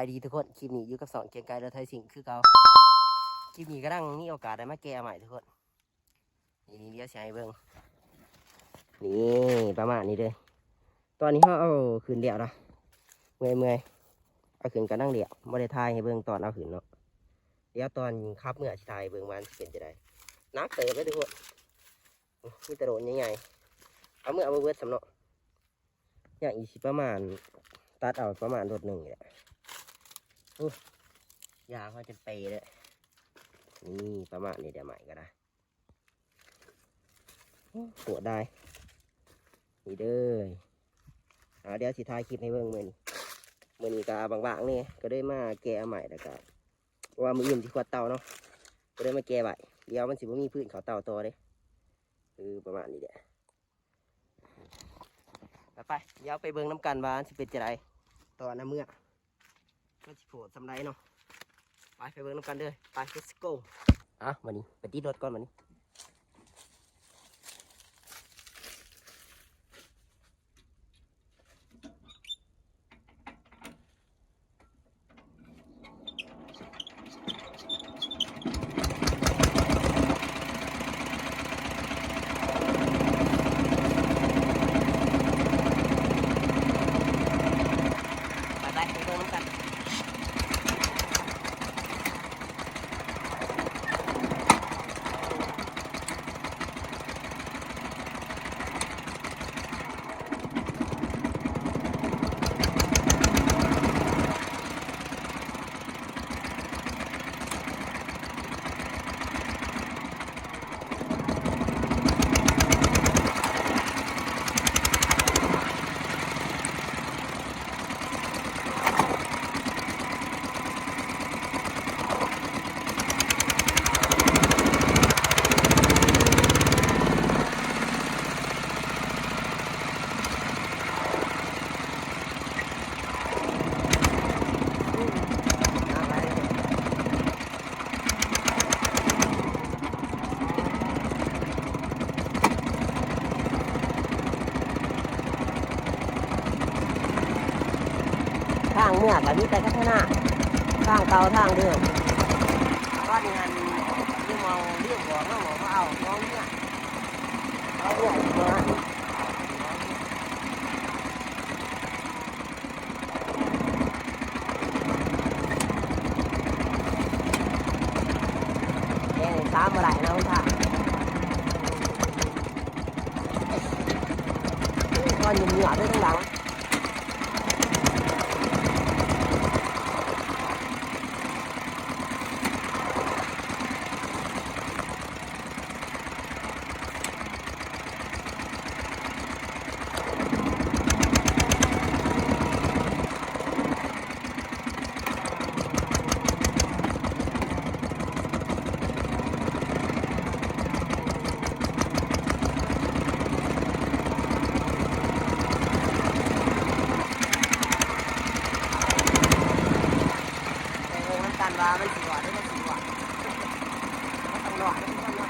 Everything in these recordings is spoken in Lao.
ສະບາຍດີທຸກຄົນ ຄລິບນີ້ຢູ່ກັບຊ່ອງກຽງໄກລົດໄຖຊິ່ງຄືເກົ່າ. ຄລິບນີ້ກຳລັງມີໂອກາດໄດ້ມາແກ່ເອົາໄມ້ທຸກຄົນ. ນີ້ ດຽວຊິໃຫ້ເບິ່ງ ນີ້ ປະມານນີ້ເດີ. ຕອນນີ້ເຮົາເອົາຂຶ້ນແລ້ວເນາະ ເມື່ອຍໆ ເອົາຂຶ້ນກຳລັງແລ້ວ ບໍ່ໄດ້ຖ່າຍໃຫ້ເບິ່ງຕອນເອົາຂຶ້ນເນາະ. ດຽວຕອນຂັບເມືອຊິຖ່າຍໃຫ້ເບິ່ງວ່າມັນຊິເປັນຈັ່ງໃດ. ໜັກເຕີບເດີທຸກຄົນ ໂອ້ ມີແຕ່ໂດນໃຫຍ່ໆ ເອົາເມືອບໍ່ເບິດຊ້ຳເນາະ. ຍັງອີກຊິປະມານ ຕັດເອົາປະມານລົດໜຶ່ງນີ້ແຫຼະ. ໂອ້ ຢາງເຮົາຈົນເປເລີຍ. ນີ້ ປະມານນີ້ແຫຼະ ໄມ້ກໍໄດ້. ໂອ້ ໂຫດຫຼາຍ ນີ້ເດີ. ອ່າ ດຽວຊິຖ່າຍຄລິບໃຫ້ເບິ່ງມື້ນີ້. ມື້ນີ້ກໍວ່າງໆແດ່ ກໍເລີຍມາແກ່ເອົາໄມ້ ແລ້ວກໍ ເພາະວ່າມື້ອື່ນຊິຂວດເຕົາເນາະ ກໍເລີຍມາແກ່ໄວ້. ດຽວມັນຊິບໍ່ມີຟືນເຂົ້າເຕົາຕໍ່ເດ້. ເອີ ປະມານນີ້ແຫຼະ. ໄປໆ ດຽວໄປເບິ່ງນຳກັນວ່າມັນຊິເປັນຈັ່ງໃດຕອນເອົາເມືອ ມັນຊິໂຫດສ່ຳໃດເນາະ. ໄປ ໄປເບິ່ງນຳກັນເດີ. ໄປ let's go. ອ່ະ ບາດນີ້ໄປຕິດລົດກ່ອນບາດນີ້. ໄປໆ ໄປເບິ່ງນຳກັນ. ທາງເມືອກໍມີແຕ່ກັນທະນາ ທາງເກົ່າທາງເດີມ. ຕອນນີ້ຫັ້ນ ລືມເອົາ ລືມບອກເນາະ ບອກວ່າເອົາ ເອົາເມືອ ເອົາເມືອອີກເນາະ. ແກງສາມບໍ່ໄດ້ນະ ຫົນທາງ ໂອ້ຍ ຄວັນເຫຍື້ອບເລີຍທາງຫຼັງ. ໄປເບິ່ງນຳກັນວ່າມັນຊິຮອດ ຫຼື ມັນຊິຮ່ວງ ມັນຕ້ອງຮອດເນາະ ທຸກຄົນເນາະ.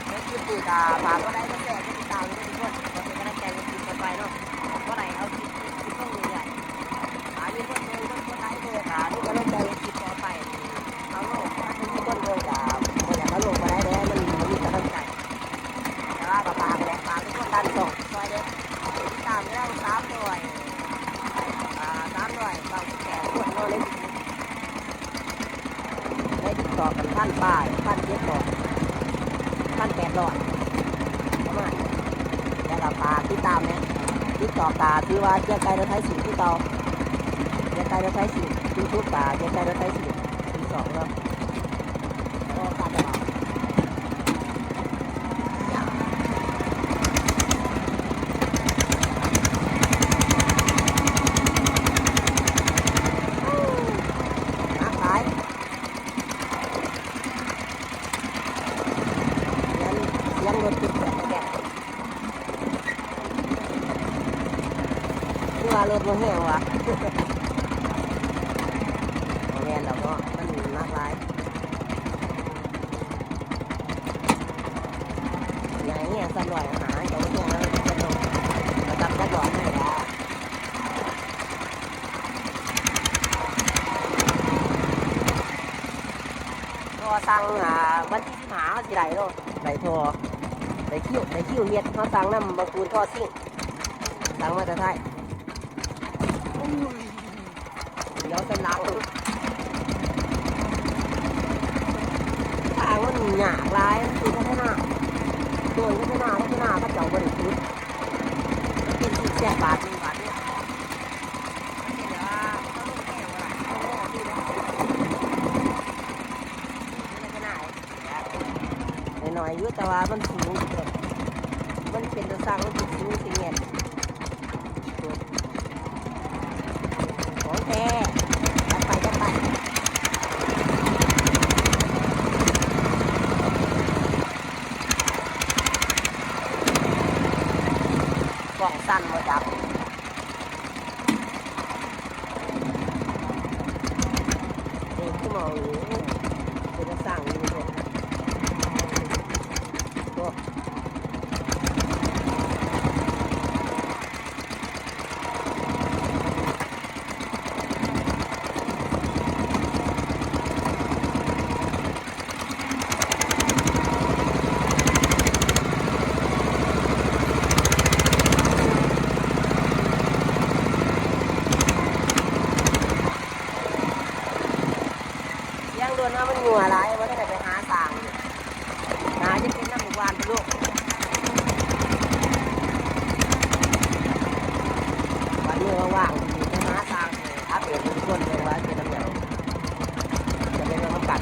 ແລ້ວຄລິບນີ້ກໍຝາກກົດໄລກ໌ ກົດແຊ ກົດຕິດຕາມເດີທຸກຄົນ ເພື່ອເປັນກຳລັງໃຈໃນຄລິບຕໍ່ໄປເນາະ. ບໍ່ໄດ້ເອົາຄລິບ ຄລິບລົງເລື້ອຍໆ ຖ້າມີຄົນເບິ່ງ ຄົນກົດໄລກ໌ເດີ ກໍມີກຳລັງໃຈໃນຄລິບຕໍ່ໄປ. ເອົາລົງ ຖ້າບໍ່ມີຄົນເບິ່ງກໍບໍ່ຢາກເອົາລົງປານໃດເດ້ ມັນບໍ່ມີກຳລັງໃຈ. ແຕ່ວ່າກໍຝາກແຫຼະ ຝາກທຸກຄົນດັນຊ່ອງຊ່ອຍເດ້ ຕິດຕາມແລ້ວສາມຮ້ອຍ ອ່າ ສາມຮ້ອຍເກົ້າສິບແປດຄົນເນາະ ໃນ ໃນຕິກຕັອກກັນ ພັນປາຍ ພັນເຈັດຮ້ອຍ ພັນແປດຮ້ອຍ ປະມານນີ້. ແລ້ວກໍຝາກຕິດຕາມແດ່ ຕິກຕັອກກໍຊື່ວ່າ ກຽງໄກລົດໄຖຊິ່ງ ຄືເກົ່າ ກຽງໄກລົດໄຖຊິ່ງ. ຢູທູບກໍກຽງໄກລົດໄຖຊິ່ງ ຄືສອງເນາະ. ໜັກຫຼາຍ ສຽງ ສຽງລົດຕິດແບບ ຄືວ່າລົດບໍ່ແຮງວະ ບໍ່ແມ່ນດອກເນາະ ມັນໜັກຫຼາຍ. ຢ່າໃຫ້ແຮງ ສ່ຳຮ້ອຍຫ້າ ເຈົ້າບໍ່ແຮງ ເອົາຈັກໜ່ອຍ ເອົາຈັກໜ່ອຍໃຫ້ລະ. ກໍສັ່ງ ອ່າ ວັນທີສິບຫ້າເຮົາຊິໄດ້ເນາະ ໄດ້ທໍ່ ໄດ້ຄິວ ໄດ້ຄິວເຮັດ ເຮົາສັ່ງນຳບາງປູນທໍ່ຊິງ ສັ່ງມາແຕ່ໄທ. ເດີນໃສ່ຫຼັງ ທາງມັນຍາກຫຼາຍ ມັນເປັນໄທນາ ໂດຍໄທນາ ໄທນາເຂົາເຈົ້າບໍ່ໄດ້ຂຸດ ເປັນສິບແສນບາດ ບາດນີ້ ມັນເປັນແບບວ່າ ໄທນາ ໜ້ອຍໆຢູ່ ແຕ່ວ່າມັນສູງ ມັນເປັນຕາຊັງ ມັນເປັນສູງຊິງແງນ ຂອງແທ້ ຈັດໄປ ຈັດໄປ ກ້ອງສັ່ນບໍ່ຈັກ. ເອີ ຄືມອງນີ້ ເປັນຕາສ້າງຢູ່ເນາະ ໂອ້ ສຽງດົນເຮົາມັນຍົວຫຼາຍ ບໍ່ທັນໄດ້ໄປຫາສ້າງຢູ່ ໜ້າຈະເປັນນຳລູກຫຼານພຸ້ນລູກ ບາດມື້ວ່າງໆ ຊິໄປຫາສ້າງ ອັບເດດໃຫ້ທຸກຄົນເບິ່ງວ່າເປັນນຳຫຍັງ ຈະໄປເບິ່ງນຳກັນ.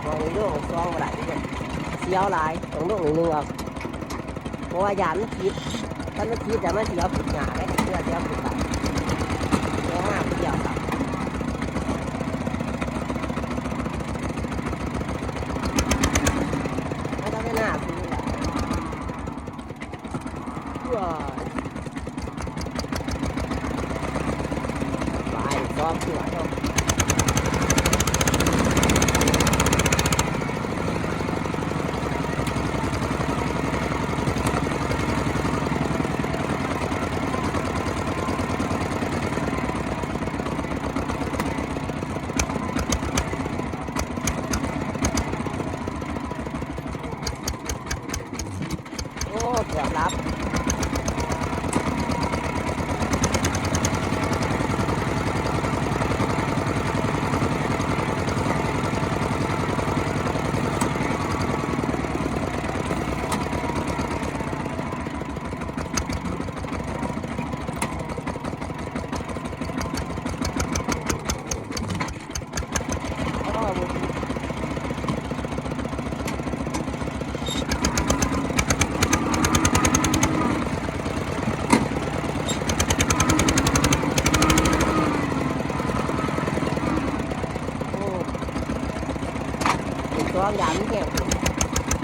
ບໍ່ໄດ້ລົງສອງບໍ່ໄດ້ ສຽວຫຼາຍ ຕ້ອງລົງໜ້ອຍໜຶ່ງເອົາ. ເພາະວ່າຢ້ານມັນຕິດ ຄັນມັນຕິດແລ້ວມັນຊິເອົາຂຶ້ນຍາກເດ້ ເພື່ອຊິເອົາຂຶ້ນໄດ້ ແຕ່ມາຜູ້ດຽວກໍ ເອົາແຕ່ໜ້າຄືນລະ ວ້າຍ ຫຼາຍ ສອງເທື່ອເນາະ. ໂອ້ ເກືອບຫຼັບ. ໂອ້ ເປັນຊ່ວງຢາມແຫ້ງ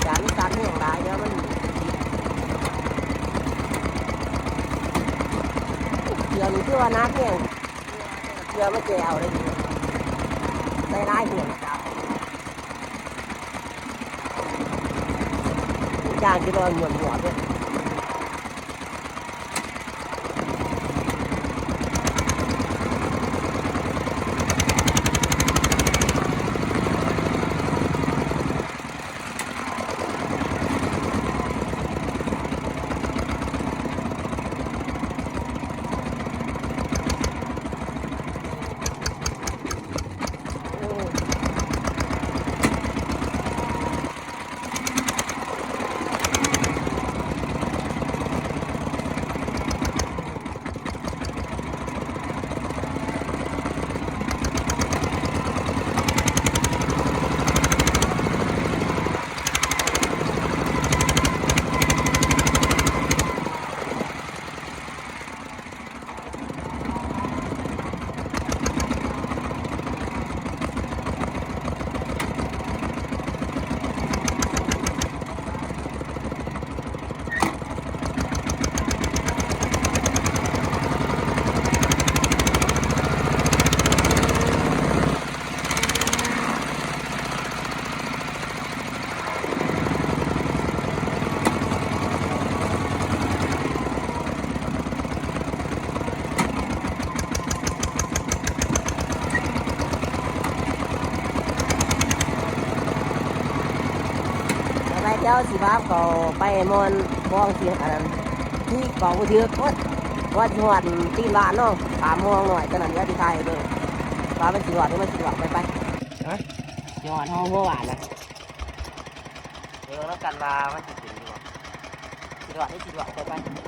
ຢາມສັນແຫ້ງຫຼາຍ ດຽວມັນ ເທື່ອນີ້ຖືວ່າໜັກແຮງ ເທື່ອມາແກ່ເອົາໄດ້ດີ ໃສ່ຫຼາຍເທື່ອ ຈ້າງຊິນອນໝວດໆເດ້. ເຮົາຊິພາເຂົ້າໄປມ່ອນຂອງທີ່ອັນນັ້ນ ທີ່ເຂົ້າບໍ່ຖືກ ໂອດ ວ່າຊິຮອດຕີນບ້ານເນາະ ຂ້າມຮ່ອງນ້ອຍຕົວນັ້ນ ດຽວຊິຖ່າຍໃຫ້ເບິ່ງ ວ່າມັນຊິຮອດ ມັນຊິຮອດ ໄປ ໄປ ຮະ ຊິຮອດຫ້ອງຫົວບ້ານນະ ເບິ່ງນຳກັນວ່າມັນຊິຂຶ້ນຢູ່ບໍ່ ຊິຮອດ ຊິຮອດ ໄປ ໄປ.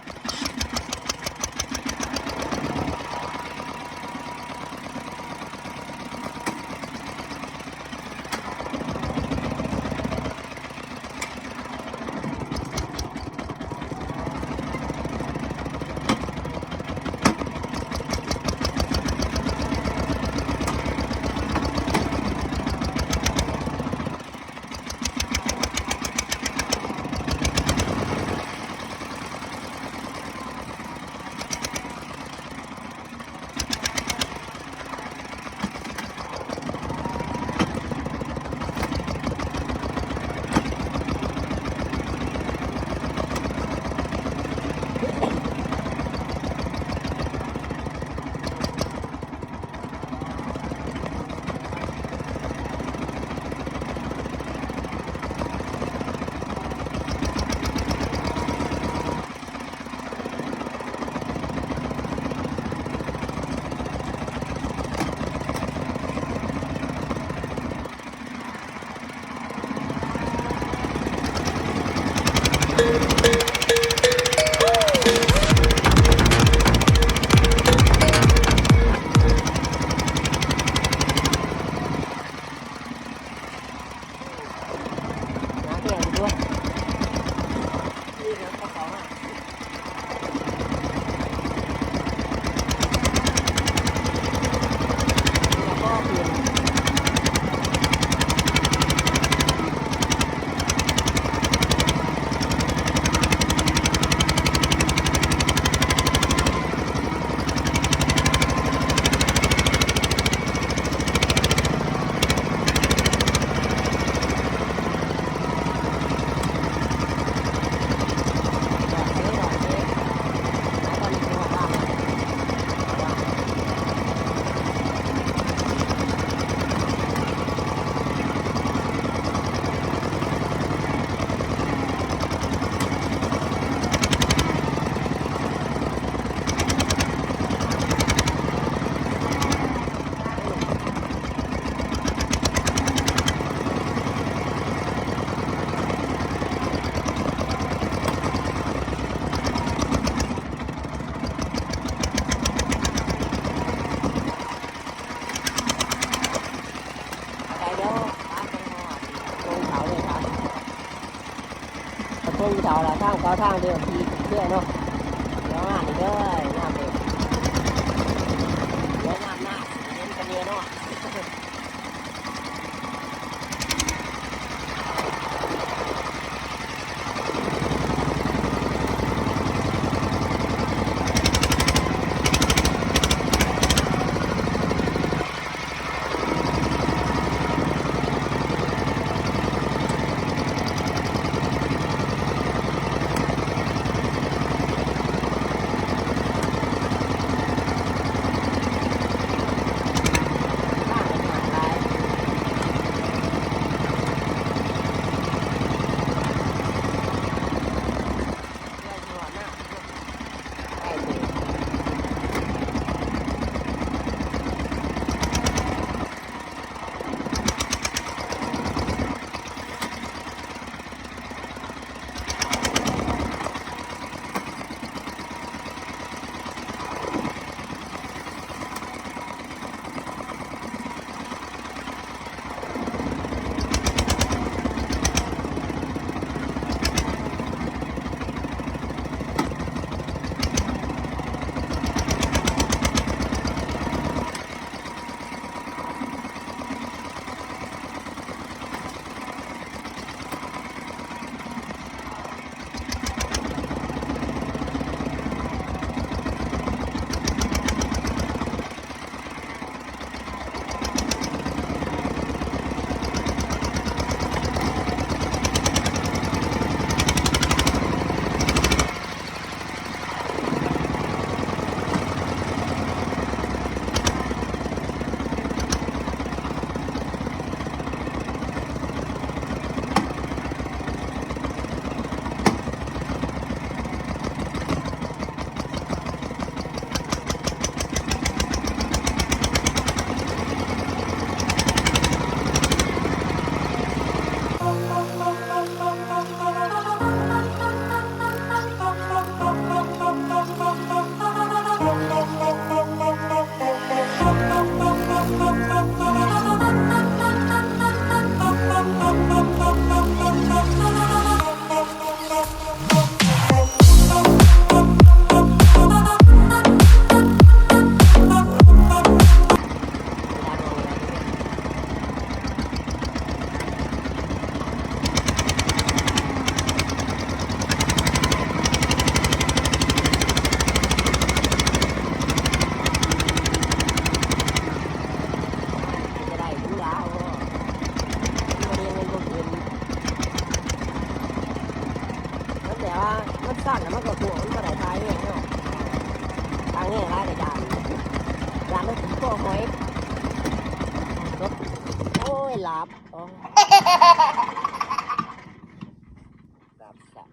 ຄົນເຖົ້າລະ ທາງເຂົາທາງເດີມທີ່ເຄືອເນາະ ດຽວງາມນີ້ເດີ ງາມເດີ ດຽວງາມໜ້າຊິເຫັນກັນແນ່ນອນ. ເ ສັ້ນນະ ມັນກໍກວງ ມັນບໍ່ໄດ້ທ່າແຮງເນາະ ທ່າແຮງຫຼາຍກໍຢ້ານ ຢ້ານມັນຊິເກາະຫອຍ. ໂອ້ຍ ຫຼັບ ໂອ້ຍ ຫຼັບຊະ.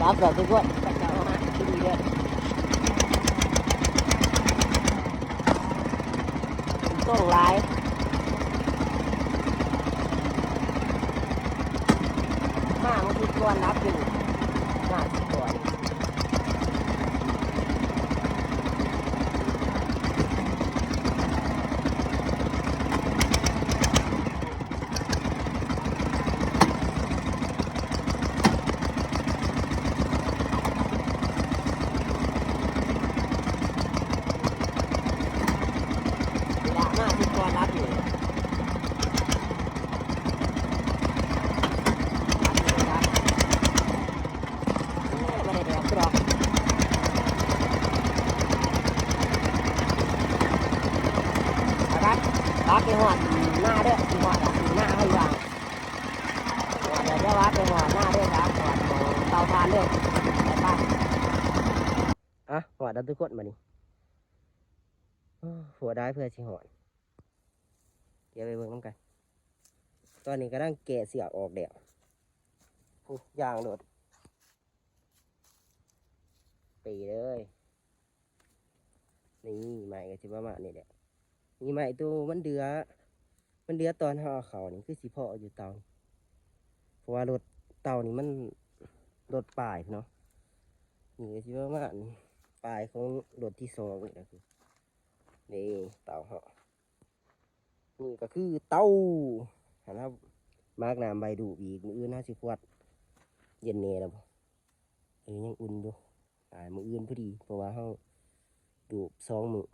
ລັບແລ້ວທຸກຄົນ ເຂົາເຈົ້າຫາກິນເດ້. ຝົນຕົກຫຼາຍ ມາມື້ກ່ອນຫຼັບຢູ່ ມາມື້ກ່ອນ. ນີ້ລະ ມາຄືກ່ອນລັບນີ້ ລັບນີ້ລັບ ບໍ່ໄດ້ແດກດອກ. ໄປ ໄປ ລັບໄປຮອດໜ້າເດີ້ ຊິຮອດໜ້າເຮົາຢູ່ວ່າ ຮອດແລ້ວ ດຽວວ່າໄປຮອດໜ້າເດີ້ ລັບຮອດເຕົາຖ່ານເດີ້ ໄປ ໄປ. ອ່ະ ຮອດແລ້ວທຸກຄົນ ບາດນີ້ ໂອ້ ຫົວໄດ້ເພື່ອຊິຮອດ ດຽວໄປເບິ່ງນຳກັນ. ຕອນນີ້ກຳລັງແກະເຊືອກອອກແລ້ວ ໂອ້ ຢ່າງໂລດ ເປເລີຍ. ນີ້ໄມ້ກໍຊິປະມານນີ້ແຫຼະ ນີ້ໄມ້ໂຕມັນເດືອ ມັນເດືອຕອນເຮົາເອົາເຂົ້ານີ້ ຄືຊິພໍຢູ່ເຕົານີ້ ເພາະວ່າລົດເຕົານີ້ມັນລົດປ້າຍເນາະ. ນີ້ກໍຊິປະມານປ້າຍຂອງລົດທີສອງນີ້ລະ ນີ້ເຕົາເຮົາ ນີ້ກໍຄືເຕົາ ຫັ້ນລະ ໝາກນ້ຳໃບດູບອີກ ມື້ອື່ນເຮົາຊິຂວດ ເຢັນແດ່ແລ້ວບໍ່? ເອີ ຍັງອຸ່ນຢູ່ ຕາຍ ມື້ອື່ນພໍດີ ເພາະວ່າເຮົາດູບສອງມື້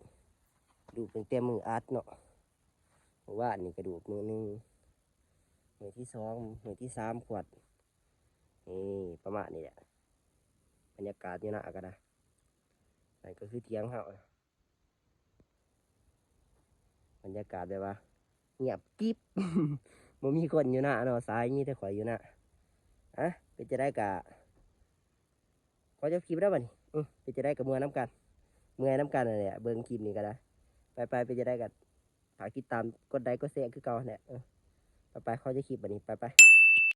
ດູບຕັ້ງແຕ່ມື້ອັດເນາະ ມື້ວານນີ້ກະດູບມື້ໜຶ່ງ ມື້ທີສອງ ມື້ທີສາມຂວດ. ນີ້ປະມານນີ້ແຫຼະ ບັນຍາກາດຢູ່ນາກະນະ ນັ້ນກໍຄືຖຽງເຮົາ. ບັນຍາກາດແບບວ່າງຽບກິບ ບໍ່ມີຄົນຢູ່ນາເນາະ ສາຍມີແຕ່ຂ້ອຍຢູ່ນາ. ອະ ເປັນຈັ່ງໃດກະຂໍຈົບຄລິບແລ້ວບັດນີ້ ອື ເປັນຈັ່ງໃດກະເມື່ອນຳກັນ ເມື່ອຍນຳກັນຫັ້ນແຫຼະ ເບິ່ງຄລິບນີ້ກະໄດ້. ໄປໆ ເປັນຈັ່ງໃດກະ ຝາກຕິດຕາມ ກົດໄລກົດແຊຄືເກົ່າຫັ້ນແຫຼະ. ເອີ ໄປໆ ຂໍຈົບຄລິບບັດນີ້ ໄປໆ.